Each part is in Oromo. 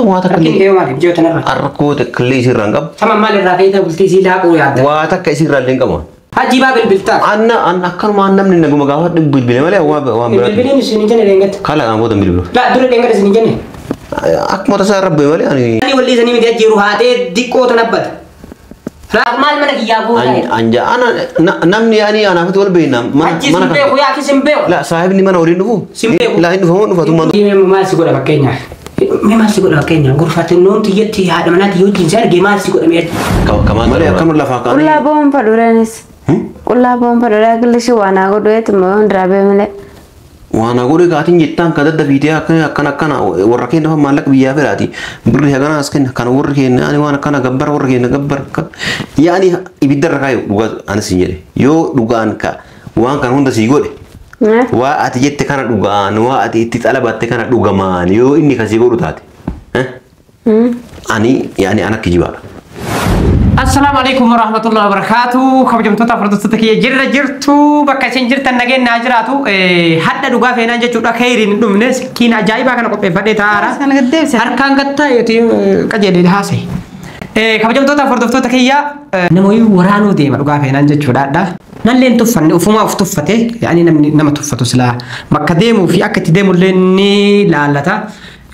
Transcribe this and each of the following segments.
Waa takka Rakkin kee maali biyyoota narra? Rakkoo takka illee isirraa hin qabu. Sama maal irraa feeta bultii sii laaquu yaadda? Waa takka isirraa illee hin qabu. Hajji baa bilbiltaa. Anna anna akkanuma namni naguma gaafa bilbile malee waan biraatti. Bilbiliin isin hin jenne dheengatti. Kala kan booda bilbilu. Laa dura dheengatti isin hin jenne. Akkuma tasaa irra bu'e malee ani. Ani walii isanii miti ajjeeru haatee diqqoo tanabbata. Laa maal mana kiyyaa goota? Anja ana namni yaani anaafiti wal beekna mana Hajji mana sin beeku yaa akki sin beeku. La saahibni mana waliin dhufu. Sin beeku. La hin dhufamu dhufatummaa. Mee maal si godha fakkeenyaaf? Mee maal si godha fakkeenyaaf? Gurfatannoon tiyyatti haadha manaatti yoo jiinsi arge maal si godha mee? Malee akkanuma lafaa kaanii. Qullaa boon fadhuuraanis. Qullaa boon fadhuuraa gillishi waan haa godhu eetuma yoon diraabee malee. Waan haa godhu kaatiin jettaan ka daddafiitee akkana akkana akkana warra keenya fa maallaqa biyyaa fedhaati. Birri hagana as kenna kana warri keenya ani waan akkana gabbara warra keenya gabbara akka yaani ibidda irra kaayu dhugaa anis hin jedhe yoo dhugaan ka waan kana hunda sii godhe waa ati jette kana dhugaan waa ati itti xalabatte kana dhugamaan yoo inni kasii godhu taate ani yaani ana kijibaadha. Assalaamu alaikum warahmatullahi wabarakatuh. Kabajamtoota hordoftoota kiyya jirra jirtu bakka isin jirtan nageenyaa naa jiraatu. Hadha dhugaa feenaan jechuudha khayriin hin dhumne sikkiin ajaa'ibaa kana qopheeffadhee taa'aara. Kana gaddeebise. Harkaan gattaa qajeelee haasa'e. Kabajamtoota hordoftoota kiyya namoonni waraanuu deema dhugaa feenaan jechuudha hadha. Nalleen tuffanne ufumaa of tuffate yaani namni nama tuffatu silaa bakka deemuu fi akka itti deemullee ni laallata.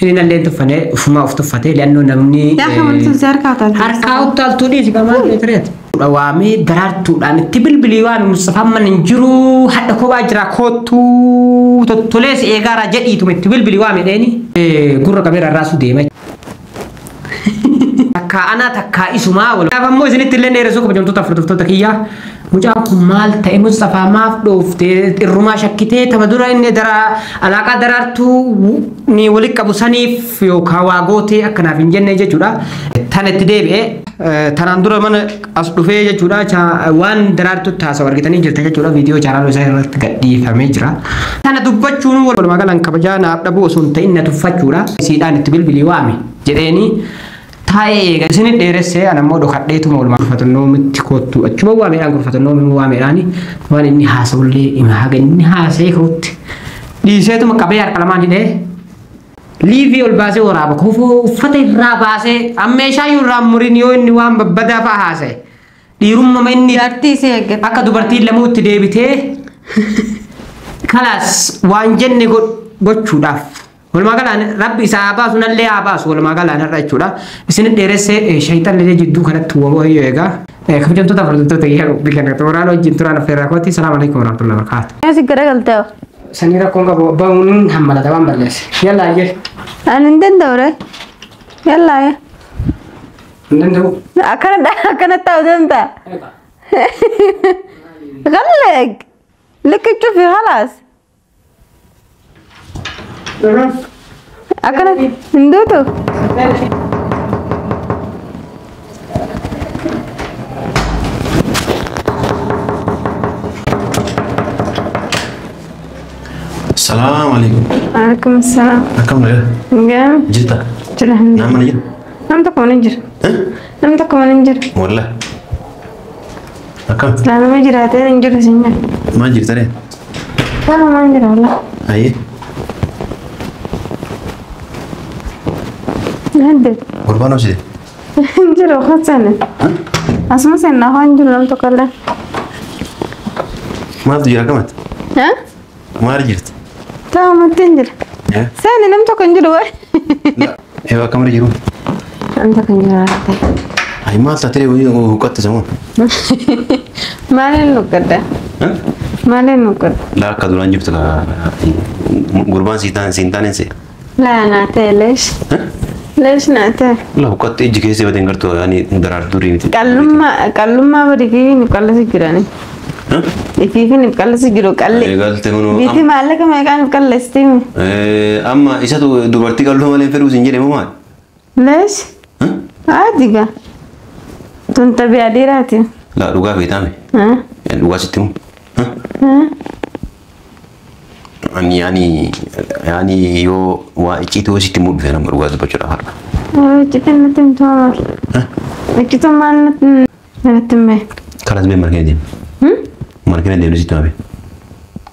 Inni nalleen tuffanne ufumaa of tuffate le'annoo namni. Yaa kamaltu si harkaa utaaltu. Harkaa utaaltuu dhiisi qamaa tireet. Waamee daraartuudhaan itti bilbilii waami Mustafaan mana hin jiru hadha kophaa jira kottuu tottolees eegaaraa jedhiituma itti bilbilii waami dheeni. Gurra qabee rarraasuu deema. Takkaa anaa takkaa isumaa wal. Kanaaf ammoo isinitti illee dheeressuu kabajamtoota hordoftoota kiyyaa. Mucaan kun maal ta'e Mustafaa maaf dhooftee irrumaa shakkitee tapha dura inni dara alaaqaa daraartuu ni walitti qabu saniif yookaan waa gootee akkanaaf hin jenne jechuudha. Tan itti deebi'ee tanaan dura mana as dhufee jechuudha waan daraartuu taasisu argitanii jirta jechuudha viidiyoo chaanaaloo isaa irratti gadhiifamee jira. Tana dubbachuun walumaa galaan kabajaa naaf dhabuu osoo hin ta'in na tuffachuudha. Isiidhaan itti bilbilii waame jedheeni taa'ee eega. Isin dheeressee ana immoo dhokadheetuma walumaa gurfatannoomitti kottu achuma waameedhaan gurfatannoomi waameedhaan waan inni haasa'ullee hima haga inni haasa'ee ka'utti dhiiseetuma qabee harka lamaan hidhee liivii ol baasee waraaba kofoo uffata irraa baasee ammeeshaa irraa muriin yoo inni waan babbadaa fa'a haasa'e dhiirummaa inni Jaartii isii eeggate. akka dubartiin lamuutti deebitee kalaas waan jenne gochuudhaaf. Walumaa galaan rabbi isaa haa baasu nallee haa baasu walumaa galaan irra jechuudha. Isin dheeressee shayxan illee jidduu kanatti uumamuu yoo egaa. Kabajamtoota hordoftoota kiyyaa qophii kana xumuraan wajjin turaan affeerraa kooti. Salaamu alaikum warahmatullahi wabarakatuh. Yaa si garagaltee. Sanii rakkoon qabu bahuun hammalata waan balleesse. Yallaa jee. Ani hin danda'u ree. Yallaa yaa. Hin danda'u. Akkana akkana taa'u danda'a. غلق لك تشوفي خلاص أكلت هندوتو. Salaamu alaikum. عليكم السلام. Akkam nagaa? نعم. Jirta? جل الحمد. Nama mana jira? لم تكن ننجر. لم تكن ننجر. Wallah. Akkam? لا ما جرى ننجر سنة. Maal jirta ree? لا ما ننجر والله. Ayyee. نهدد. Gurbaan obsite? ننجر وخذ سنة. أسمع سنة هو ننجر لم تكن. Maaltu jira akkamatti? ها؟ Maal jirta? تمام تنجر. سنة لم تكن جرى. Eewa akkamira jiru? لم تكن جرى. Ayi maal taatee huqqatte samuun? Maaliin nuqqadda? Maaliin nuqqadda? Laa akka duraan jirtu gurbaan siin taaneen see. Laa naa ta'e leesh. Leesh naa ta'e. La huqqatte ijji keessee bateen gartuu yaani daraartuu miti. Qallummaa qallummaa bari fiifi qallasi jirani. Ifiifi qallasi jiru qalli. Eegalte kunoo. Biiti maallaqa meeqaan qallasti? Amma isatu dubartii qalloo malee fedhuu siin jedhe moo maali? Leesh. Adiga. Tun tabi'a dhiiraati. La dhugaa feetaame. Dhugaa sitti himu. Ani yaani yaani yoo waa icciitii sitti himuu dhufe nama dhugaa dubbachuudhaaf har'a. Icciitiin natti himtu maal? Icciitiin maal natti himee? Kanas bee mana keenya deemne. Mana keenya deemne sitti himame.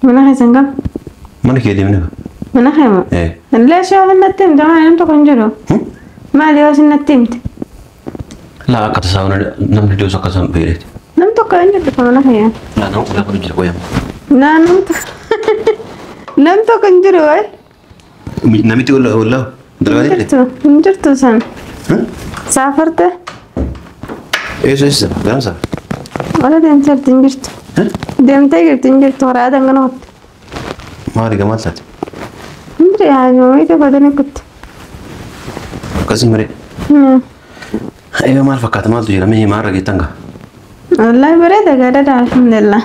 Mana keessan kam? Mana kee deemne. Mana keema? Leeshaa waan natti himte maali namni tokko hin jiru? Maali yoo isin natti himte? Laa akka tasaa namni dhiyoo akka isaan fayyadate. Namni tokko hin jiru mana keenya. Laa nama qullaa kun jira qoyama. Naa namni tokko hin jiru wayi. Namitti wallaa dalagaa jirtu. Hin jirtu san. Saafarte. Eessa eessa garamsa? Wala deemtee jirti hin jirtu. Deemtee jirti hin jirtu karaa dangana hotte. Maali gamal taate? Indri yaani godhanii kutte. Akkasii maree. Eeyyoo maal fakkaata maaltu jira mee maal rageettan gaa? Wallaahi bareeda gaadha alhamdulillah.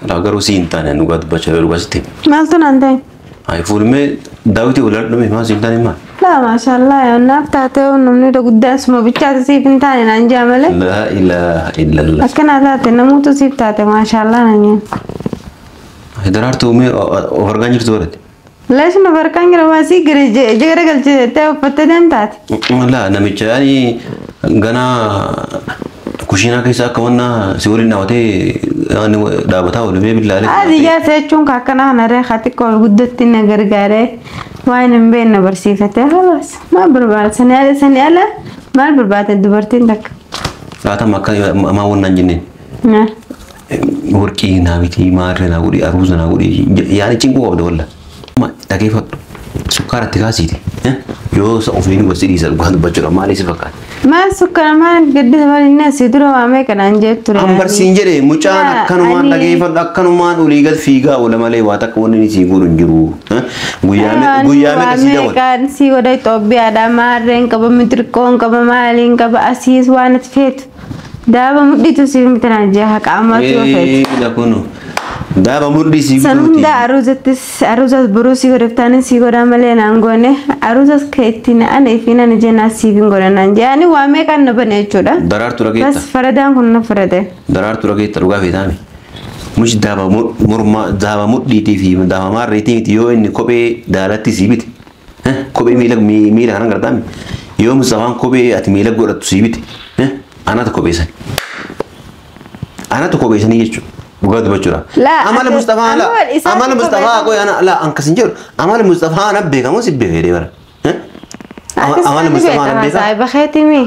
Laa garuu si hin taane dhugaa dubbachaa yeroo dhugaa sitti. Maaltu naan ta'e? Ayi fuulmee daawwitii wal dhume maal si hin taane maal? Laa maashaallah naaf taatee namni guddaa suma bichaati siif hin taane naan jaa malee. Laa ilaaha illallah. Akkanaa taate namoota siif taate maashaallah naan jaa. Daraartuu mee of argaa jirtu barate? Leeshin of argaan jira waasii gara galchitee uffattee deemtaate. Laa namicha yaani ganaa kushiinaa keessa akka wanna si waliin dhaabatee dhaabataa oolu mee billaalee. Adi jaarsa jechuun akkanaa kana reekaa xiqqoo ol guddatti na gargaaree waan hin beekne barsiifatee halas maal barbaada sanii ala maal barbaade dubartiin takka. Laatama akka maa wannaan jenneen. Warqii naa bitii maarree naa godhi aruuza naa godhi yaani cinquu qabda walla. Dhageeffadhu sukkaara itti kaasiiti yoo ofiin gosi dhiisa dhugaa dubbachuudha maal si fakkaata. Maal sukkaara maal gaddisa maal inni asii dura waamee kanaan jee ture. Ambarsiin jedhe mucaan akkanumaan dhageeffadhu akkanumaan olii gad fiigaa oola malee waa takka wanni inni sii godhu hin jiru. Guyyaa meeqa sii dawwala. Kan sii godha Itoophiyaadha maarreen qaba mitirqoon qaba maaliin qaba asiis waan ati feetu. Daaba mudhiitu siif mitanaan jee haqa ammaatu yoo feetu. Lakkoonu daaba mudhii siif San hunda aruuzattis aruuzas boruu sii godhaftaanis sii godhaa malee naan goone aruuzas ka ittiin ana ifiin ana jeenaa siif hin godha naan jee ani waa meeqaan na bane jechuudha. Daraartuu dhageetta. Bas faradaan kun na farade. Daraartuu dhageetta dhugaa feetaami. Muci daaba mormaa daaba mudhiitii fi daaba maarreetii miti yoo inni kophee daalatti sii bite. Kophee miila kanan gartaami. Yoo Mustafaan kophee ati miila godhattu sii bite. Anatu kopheessani. Anatu kopheessanii jechuudha. Dhugaa dubbachuudha. Amala Mustafaa la amala Mustafaa qoy ana la an kasin jedhu amala Mustafaa ana beekamu si beekee bara. Amala Mustafaa ana beeka. Saayiba keetimi.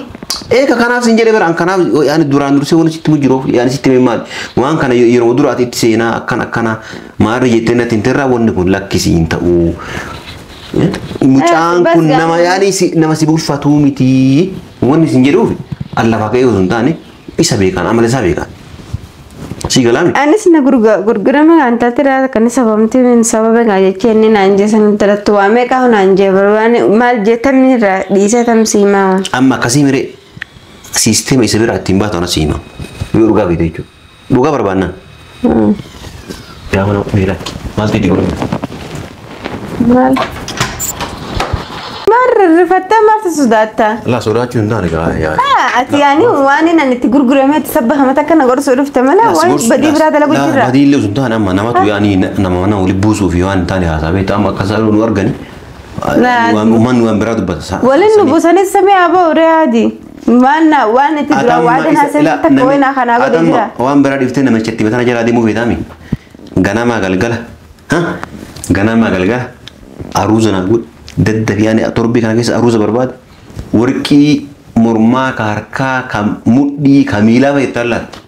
Eeka kanaaf sin jedhee bara an kanaaf yaani duraan dursee waan sitti jiruuf yaani sitti maal waan kana yeroo duraati itti seenaa akkana akkana maarri jettee natti hin tirraa wanni kun lakkisii hin ta'u. Mucaan kun nama yaani nama si bulfatuu miti wanni sin jedhuuf allafaa ka'ee osoo hin taane isa beekan amala isaa beekan. Si galaami? Anis na gurgurame kan taatee kan sababni sababa kan jechee inni naan jee san talattu waa meeqa naan jee barbaane maal jettamni irraa dhiisee tamsii maa. Amma akkasii miree siisteema isa biraa ittiin baatu anas hima. Yoo dhugaa beekte jechuudha. Dhugaa barbaannaan. Yaa mana beelaa maaltu itti godhame? Maal? Maal rifattee maaltu sodaatta? Laa sodaachuu hin taane gaa yaa. Ati yaani waan inni itti gurgurame itti sabbahamata akkana gorsuu dhufte malee waan badii biraa dalagu jirra. Badii illee osoo hin taane amma namatu yaani nama mana wali buusuu fi waan hin taane haasaa beekta amma akka isaan nu argani. Uummanni waan biraa dubbata. Waliin nu buusanis samii aboo reyaadi. Waan waan itti dura waan haasa'e takka wayina kanaa godhe jira. Waan biraa dhiiftee namicha itti matana jalaa deemuu feetaami. Ganamaa galgala. Ganamaa galgala. Aruuza naa godhe. Daddafi yaani torbii kana keessa aruuza barbaade. Warqii mormaa ka harkaa ka mudhii ka miilaa fa'i itti allaata.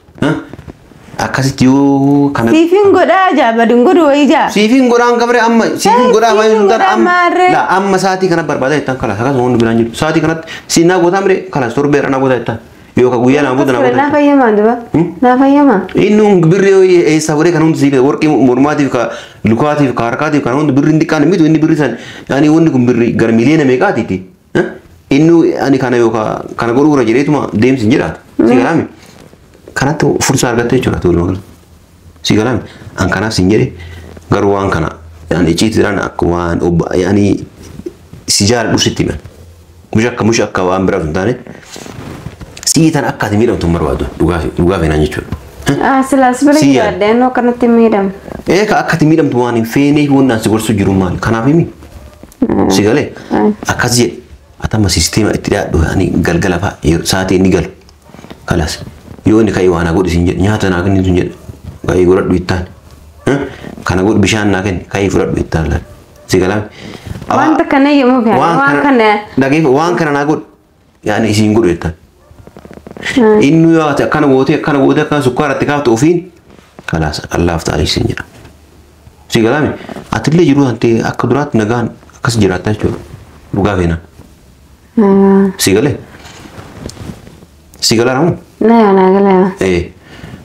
Akkasitti yoo kana. Siifiin godhaa jaa badin godhu wayii jaa. Siifiin godhaan gabre amma siifiin godhaa fa'i sun taane amma laa amma sa'aatii kana barbaada jettan kalas akkasuma hundi biraan jiru sa'aatii kanatti si naa gootaa mire kalas torbee irra naa gootaa jettan yoo ka guyyaa naa gootaa naa gootaa. Naa fayyamaa duba naa fayyamaa. Inni birri eessaa godhee kan hundi siif warqii mormaatiif ka lukaatiif ka harkaatiif kan hundi birri xiqqaan mitu inni birri san yaani wanni kun birri gara miliyoona meeqaatiiti. Inni ani kana yookaan kana godhuu irra jedheetuma deemsi hin jedhaatu. Si galaami. Kanatti fursaa argattee jechuudha walumaa galatti. Si galaami. An kanaaf sin jedhe garuu waan kana yaani icciitiidhaan akka waan yaani si jaaladhu sitti himan. Musha akka waan biraaf hin taane sii tan akka ati miidhamtu hin barbaadu dhugaa feenaan jechuudha. Silaas bira jiraadheen akkanatti miidhamu. Eeka akka ati miidhamtu waan hin feeneef waan si gorsu jiru maali kanaaf himi. Si galee akkas jedhe atama siisteema itti dhiyaadhu yaani galgala fa'a sa'aatii inni galu kalas yoo inni ka'ee waan godhi sin jedhe nyaata naa kennitu hin jedhe ka'ee godhadhu ittaan Kana godhu bishaan naa kenni ka'ii fudhadhu jettaan laal. Si galaami. Wanta kana yommuu fe'an waan kana. Dhageef waan kana naa godhu yaani isiin godhu jettaan. Inni yoo ati akkana gootee akkana gootee akkana sukkaaratti kaaftu ofiin kalaas allaaf ta'anii siin jedha. Si galaami atillee jiruu tantee akka duraatti nagaan akkas jiraatta jechuudha. Dhugaa feena. Si galee? Si galaa ramu? Na na galee.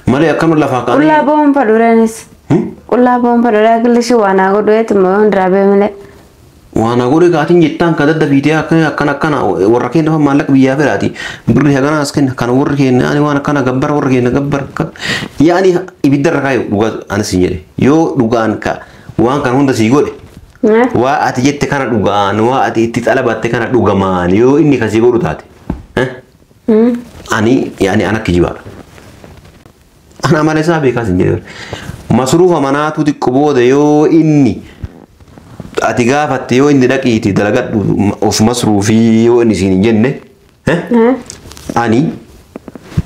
Malee akkama lafaa kaanii. Qullaa boon fadhuuraanis. Qullaa boon fadhuuraa gillishi waan haa godhu eetuma yoon diraabee malee. Waan haa godhu kaatiin jettaan ka daddafiitee akkana akkana warra keenya fa maallaqa biyyaa fedhaati. Birri hagana as kenna kana warri keenya ani waan akkana gabbara warra keenya gabbara yaani ibidda irra kaayu dhugaa anis hin jedhe yoo dhugaan ka waan kana hunda sii godhe. Waa ati jette kana dhugaan waa ati itti xalabatte kana dhugamaan yoo inni kasii godhu taate. Ani yaani ana kijibaadha. Ana malee isaa beekaas hin jedhe. Masruufa manaatu xiqqoo booda yoo inni ati gaafatte yoo inni dhaqiiti dalagadhu of masruufii yoo inni siin hin jenne ani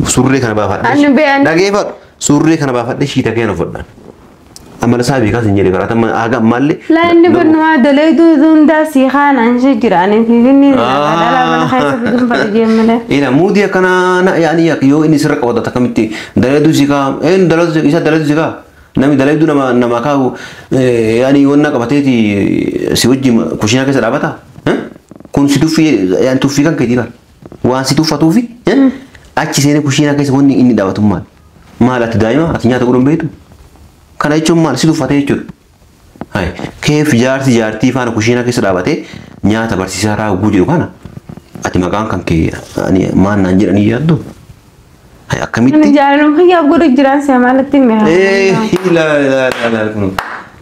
surree kana baafadhe. Dhageeffadhu surree kana baafadhe shiita keenya uffadhaan. Amala isaa beekaas hin jedhe karaa haga ammallee. Laanni kun waa dalayduu hundaa sii kaanaan ishee jiraanii fi finni dhalaa mana keessa fiduun fadhu malee. Ila muudii akkanaa yaani yoo inni sirra qabatu akkamitti dalayduu sii kaa een dalayduu isa dalayduu sii kaa namni dalayduu nama nama kaa'u yaani wanna qabateeti si wajjin kushiinaa keessa dhaabata kun si tuffii yaani tuffii kan keetii bara waan si tuffatuufi achi seenee kushiinaa keessa wanni inni dhaabatu maal maal ati daa'ima ati nyaata godhuun beektu. Kana jechuun maal si tuffatee jechuudha. Keef jaarsi jaartii faana kushiinaa keessa dhaabatee nyaata barsiisaa raawwuu jiru kana ati maqaan kan kee maal naan jedhanii yaaddu? Akkamitti? Jaalaluma kiyyaaf godhu jiraan si'a maalitti hime?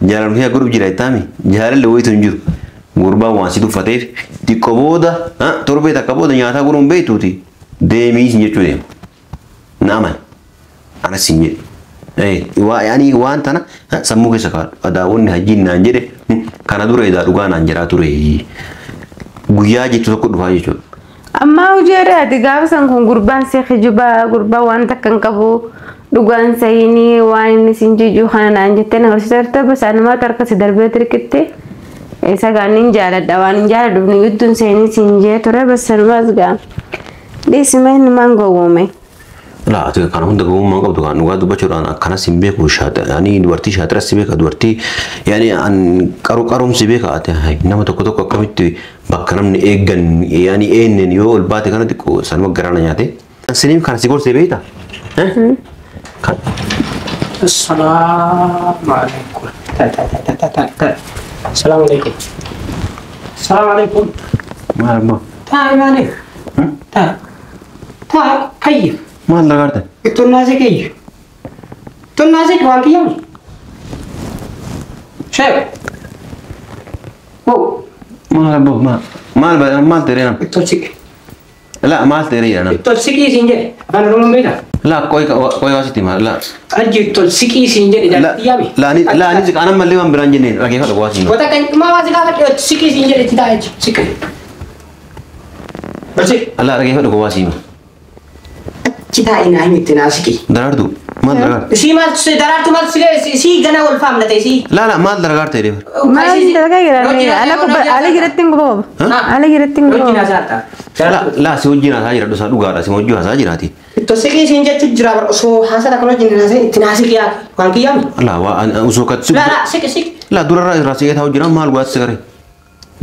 Jaalaluma kiyyaaf godhu jira jettaami jaalalli wayitu hin jiru. Gurbaan waan si tuffateef xiqqoo booda torbee takka booda nyaataa godhuun beektuuti deemii sin jechuu deema. Na amani. Anas hin jedhe. Yaani waan tana sammuu keessa kaa'u adaawwanni hajjiin naan jedhe kana dura edaa dhugaa naan jedhaa ture guyyaa jettu tokko dhufaa jechuudha. Ammaa hojii ati gaafa san kun gurbaan si kijibaa gurbaan waan takka hin qabu dhugaan sayinii waan inni sin jijuu kana naan jettee na barsiisa turte basaanumaa harka si darbee tirkitte isa gaan hin jaaladha waan hin jaaladhuuf ni gidduun sayinii sin jee ture basaanumaas gaa dhiisima inni maan gowwoome. La ati kana hunda gowwummaa qabdu kan dhugaa dubbachuudhaan akkanas hin beeku yaani dubartii shaatiras si beeka dubartii yaani an qaru qarumsi beeka ati nama tokko tokko akkamitti bakka namni eeggan yaani eenyeen yoo ol baate kana xiqqoo sanuma garaana nyaate. Siniif kana si gorsee beekta? Assalaamu alaikum. Assalaamu alaikum. Assalaamu alaikum. Maal ammoo? Taa'e maali? Taa'e. Taa'e kayya. Maal lagaarte? Ittoon kiyyu. Ittoon naasee waan kiyyamu. Sheek. Wow. Maal abboo maal maal maal ta'e nama? Ittoon siqi. La maal ta'e nama? Ittoon siqii siin jedhe afaan Oromoon beektaa? La qoy qoy waasitti maal la. Ajji ittoon siqii siin jedhe jaalatti yaami. La ni la ni anan mallee waan biraan jenneen dhageeffadha waasiin. Wata kan maa waasi gaafadhe siqii siin jedhe itti taa'e siqi. Barsi. La dhageeffadha waasiin. Cita ina himi naasiki. Daraartuu maal daraartu? Isii maal daraartuu maal si gana wal faamna ta'e si. La la maal daraartu ta'e deema. Maal dalagaa jira ala ala jiratti hin gubaba. Ala jiratti hin gubaba. La la si wajjin haasaa jira dhusaa dhugaadha si wajjin haasaa jiraati. Ittoo siqii siin jechuun jira bara osoo haasaa takka wajjin haasaa itti naasiki yaa waan kiyyaami. La waa osoo katsi. La la siqi siqi. La durarraa irraa siqee taa'u jira maal go'aatti siqaree.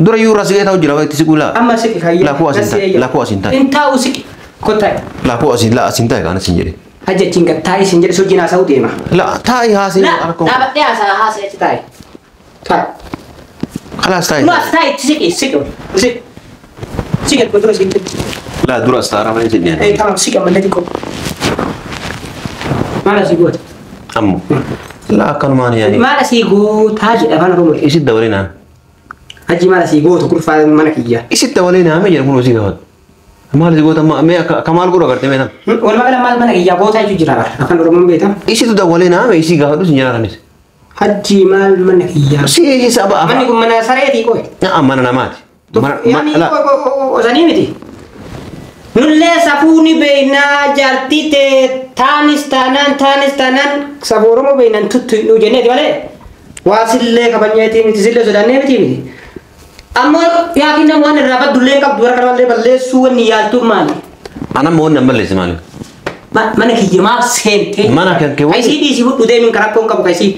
Dura iyyuu irraa siqee taa'u jira waa itti siquu la. Amma siqi kayyee. La koo asiin taa'e la koo asiin taa'e. Hin taa'u siqi. Kottaa. La koo asiin la asiin taa'e kanas hin jedhe. Hajjachiin gad taa'e siin jedhe sochiin haasa'u deema. La taa'i haasa'e. La dhaabadhee haasa'a haasa'e achi taa'e. Taa'e. Khalaas taa'e. Nu as taa'e itti siqi siqi siqi. Siqi akkuma dura siqi. La dura as taa'aa malee jedhee. Ee tamam siqi ammallee xiqqoo. Maal asii goota? Ammoo. La akkanumaan yaani. Maal asii gootaa jedha afaan Oromoo. Isit dabalee naa. Hajji maal asii gootu kurfaa mana kiyya. Isit dabalee naa mee jedha kun hojii gaafatu. Maal asii goota mee akka maal godhu agartee mee tam. Walumaa gala maal mana kiyya gootaa jechuun jira bara afaan Oromoon beektaa. Isitu dabalee naa mee isii gaafadhu sin jiraatanis. Hajji maal mana kiyya. Si saba Manni kun mana sareetii qoy. Mana namaati. Yaani osanii miti. Nullee safuu ni beeknaa jaartii ta'e taanis taanaan taanis taanaan safuu Oromoo beeknaan tuttu nu jenneeti malee. Waa sillee kabanyeetii miti sillee sodaannee miti miti. Ammoo yaakin nama waan irraa baddullee qabdu warra kanallee balleessuu wanni yaaltuun maali? Ana moo nan balleessi maali? Mana kiyya maaf seentee? Mana kan kee Kaisii dhiisii fudhu deemin karaa koon qabu kaisii.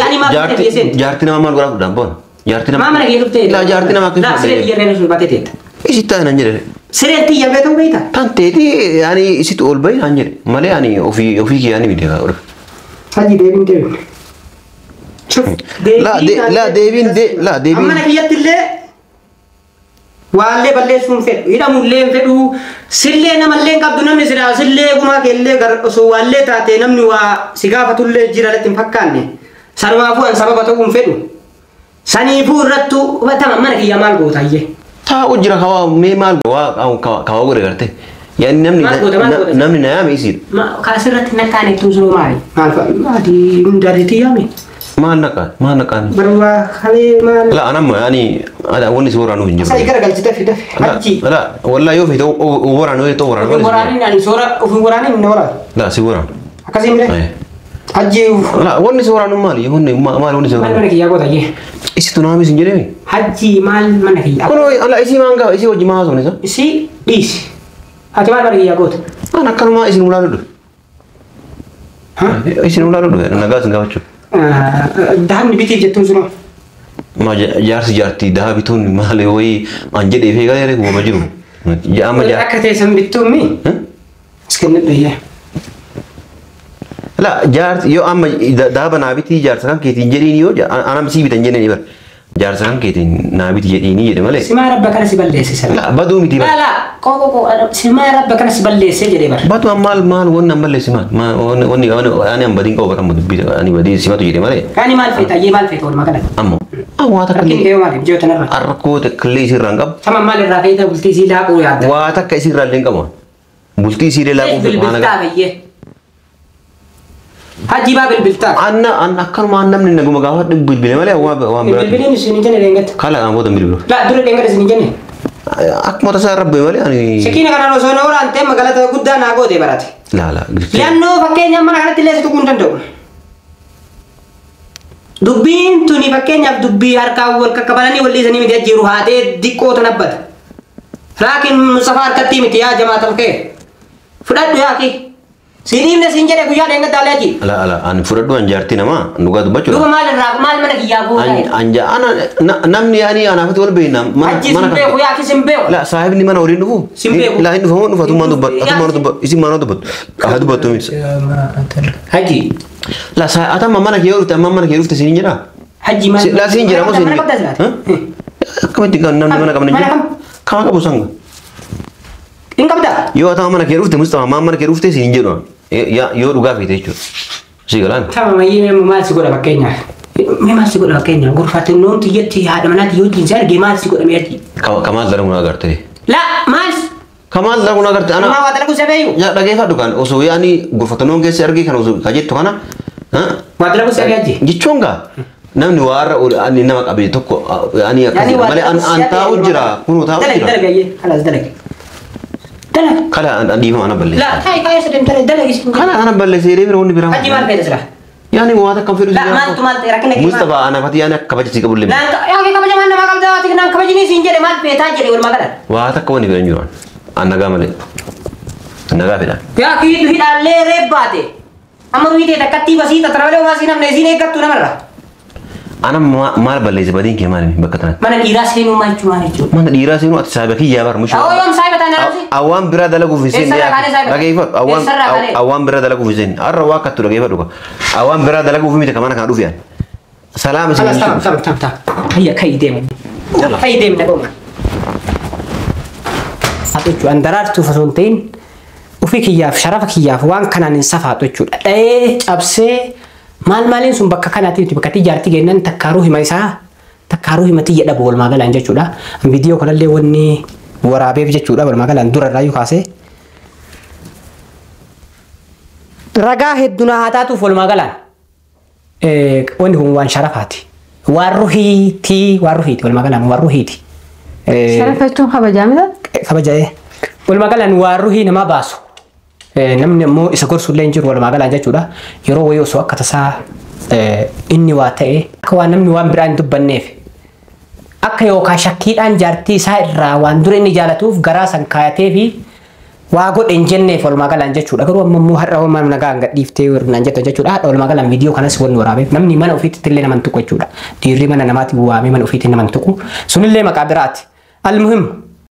Yaani maaf seentee seente? Jaartii nama maal godhaa fudhaan boona? Jaartii nama. Maa mana kiyya dhuftee? Laa jaartii nama akka Laa siree kiyya irra sun baatee teetta. Isi taa'e nan jedhe. Sireen tiyya beektuu beektaa? Tan teeti yaani isitti ol bahi nan jedhe malee ani ofii ofii kiyya ni miti kaa Haji deebiin deebiin. La deebiin la deebiin. Mana kiyyatti illee waallee balleessuun fedhu hidhamullee hin fedhu sillee namallee hin qabdu namni silaa sillee gumaa keellee gar osoo waallee taate namni waa si gaafatullee jira latti hin fakkaanne sanumaafuu an sababa ta'uu hin fedhu saniifuu irrattuu hubatama mana kiyya maal gootaayyee. Taa'u jira kawaa mee maal waa kawaa godhe garte. Yaani namni namni na yaame isiidha. Kaasirratti naqaan ittiin sunoo maali? Maal fa'a? Adii hundaarriitti yaame. Maal naqaan? Maal naqaan? Barwaa kalee maal? La anamma yaani wanni si waraanuu hin jiru. Sai gara galchi dafi dafi. Achi. La wallahi yoo feete waraanuu yoo ta'u waraanuu. Ofin waraaniin ani soora ofin waraaniin na waraana. La si waraanu. Akkasii mire? Achi. La wanni si waraanu maali? Wanni maali wanni si Maal waraanu? mana kiyyaa goota jee? Isitu naamis hin jedhee? Hajji maal mana kiyyaa? Kunoo ala isii maan gaafa isii wajji maa haasofne isa? Isii dhiisi. Ati maal mana kiyyaa goota? An akkanumaa isin ulaaluu dhufe. Isin ulaaluu dhufe nagaa isin gaafachuu. Dahabni bitiif jettuun sunoo. Ma jaarsi jaartii daha bituun maali wayii an jedhee fi galee uumama jiru. Amma jaar. Akka teessan bittuun mi? As kennadhu iyyee. La jaarsi yoo amma dahaba naa bitii jaarsa kan keetiin jedhiin yoo anam sii bitan jenneen bara. Jaarsa kan keetiin naa biti jedhiinii jedhe malee. Simaa rabba kana si balleesse sana. La baduu miti bara. La la qoo qoo qoo simaa rabba kana si balleesse jedhee bara. Batu maal maal wanni an balleesse maal wanni wanni ani an badiin qabu bara amma dubbii ani badii simatu jedhe malee. Kaani maal feeta ayyee maal feeta walumaa galatti. Ammoo waa takka Rakkinni kee maali ji'oota narra. Rakkoo takka illee isirraa hin qabu. Sama maal irraa feeta bultii sii laaquu yaadda. Waa takka isirraa illee hin qabu. Bultii isii illee laaquu Bilbiltaa bayyee. Hajji baa bilbiltaa. Anna an akkanuma namni naguma gaafa bilbile malee waan waan biraa. Bilbiliin isin hin jenne deengatti. Kala aan booda bilbilu. La dura deengatti isin hin jenne. Akkuma tasaa rabbi malee ani. Sikiina kanaan osoo na waraantee magaalaa guddaa naa goote barate. La la. Filannoo fakkeenyaaf mana kanatti illee si tuquu hin danda'u. Dubbiin tuni fakkeenyaaf dubbii harkaan wal kakkabalanii wal dhiisanii miti ajjiiru haatee diqqoo tanabbata. Laakiin Mustafaa harkatti miti yaa jamaatal kee. Fudhadhu yaaki. Si dhiibne siin jedhe guyyaa dheengadda alee aji. La la ani fudhadhu an jaartii namaa dhugaa dubbachuudha. Duuba maal irraa maal mana kiyyaa goota? An ana namni yaani anaafatti wal beekna mana Ajji sin beeku yaaki sin beeku. La saahibni mana waliin dhufu. Sin beeku. La hin dhufamu dhufa atummaan dubbatu atummaan dubbatu isin maanoo dubbatu haa dubbattu miti. Haji. La atamma mana kee dhufte amma mana kee dhufte siin jedhaa. Haji maal? La siin jedha moo siin Mana qabdaa silaati? Akkamitti kan namni mana qabne Mana jiru? kam? Kama qabu sanga. Hin qabdaa? Yoo atama mana kee dhufte Mustafa maan mana kee dhufte siin jedhu. Yoo dhugaa feete jechuudha. Si galaan. Tama mayyee mee maal si godha fakkeenyaaf? Mee maal si godha fakkeenyaaf? Gorfaate noon tiyyatti haadha manaatti yoo jiinsi argee maal si godha mee achi? Kamaal dalagu na agarte. La maal? Kamaal dalagu na agarte ana. Maa waa dalagu si beeyu? Yaa dhageeffadhu kan osoo yaani gorfatannoon keessa argee kan osoo ka jettu kana. Waa dalagu si argee achi? Jechuun gaa namni waarra ani nama qabe tokko ani akkas malee an taa'u jira kunoo taa'u Dalagi jira. dalagi ayyee kalaas dalagi. Dalagi. Kala an dhiifama ana balleesse. La kaayi kaayi isa deemtee dalagi siin. Kala ana balleesse jedhee bira wanni biraa. Haji maal feeta sila? Yaani waa takka fedhu La maaltu maal ta'e rakkina kee maal? Mustafa ana fati yaani akka kabaja si qabu illee. Naan yaa kee kabajamaan namaa qabdaa ati naan kabajinii siin jedhe maal feetaa jedhe walumaa galatti. Waa takka wanni fedhan jiru an nagaa malee. Nagaa fedhan. Yaa kiitu hidhaallee reebbaate. Amma ruhii ta'e takkattii basiita tana malee homaa siin hafne siin eeggattu namarra. Ana maal balleesse badiin kee maali bakka tanatti? Mana dhiiraa seenuu maal jechuudha maal jechuudha? Mana dhiiraa seenuu ati saahiba kiyyaa bar mushuu. Awwa yoom saahiba taane arabsi? Awwaan biraa dalaguuf hin seenne. Eessarraa kaanee saahiba? Dhageeffadhu Eessarraa kaanee? awwaan biraa dalaguuf hin seenne. Har'a waa akkattu dhageeffadhu ka. Awwaan biraa dalaguuf miti ka mana kana dhufe ani. Salaama isin. Kalas tamam tamam tamam tamam. Hayya kayi deemu. Kayi deemu dhagoma. Haadha jechuudha an daraartuuf osoo hin ta'in ofii kiyyaaf sharafa kiyyaaf waan kanaan hin safaatu jechuudha. Dha'ee cabsee maal maaliin sun bakka kanaatti miti bakka ijaartii kennan takkaaruu hima isaa takkaaruu hima xiyya dhabu walumaa galaan jechuudha. Viidiyoo kanallee wanni waraabeef jechuudha walumaa galaan dura irraa kaasee. Ragaa hedduu naa haa taatuuf walumaa galaan. Wanni kun waan sharafaati. Waan ruhiiti waan ruhiiti walumaa galaan waan ruhiiti. Sharafa jechuun kabajaa mita? Kabaja'ee. Walumaa galaan waan ruhii namaa baasu. Namni ammoo isa gorsu illee hin jiru walumaa galaan jechuudha. Yeroo wayii osoo akka tasaa Inni waa ta'e akka waan namni waan biraa hin dubbanneef akka yookaan shakkiidhaan jaartii isaa irraa waan dura inni jaalatuuf garaa san kaayatee fi waa godhe hin jenneef walumaa galaan jechuudha. Garuu amma immoo har'a homaa nagaa gadhiiftee naan jettan jechuudha. Haadha walumaa galaan viidiyoo kanas wanni waraabeef namni mana ofiitti illee nama hin tuqu jechuudha. Dhiirri mana namaatti waamee mana ofiitti nama hin tuqu. Sunillee maqaa biraati. Almuhim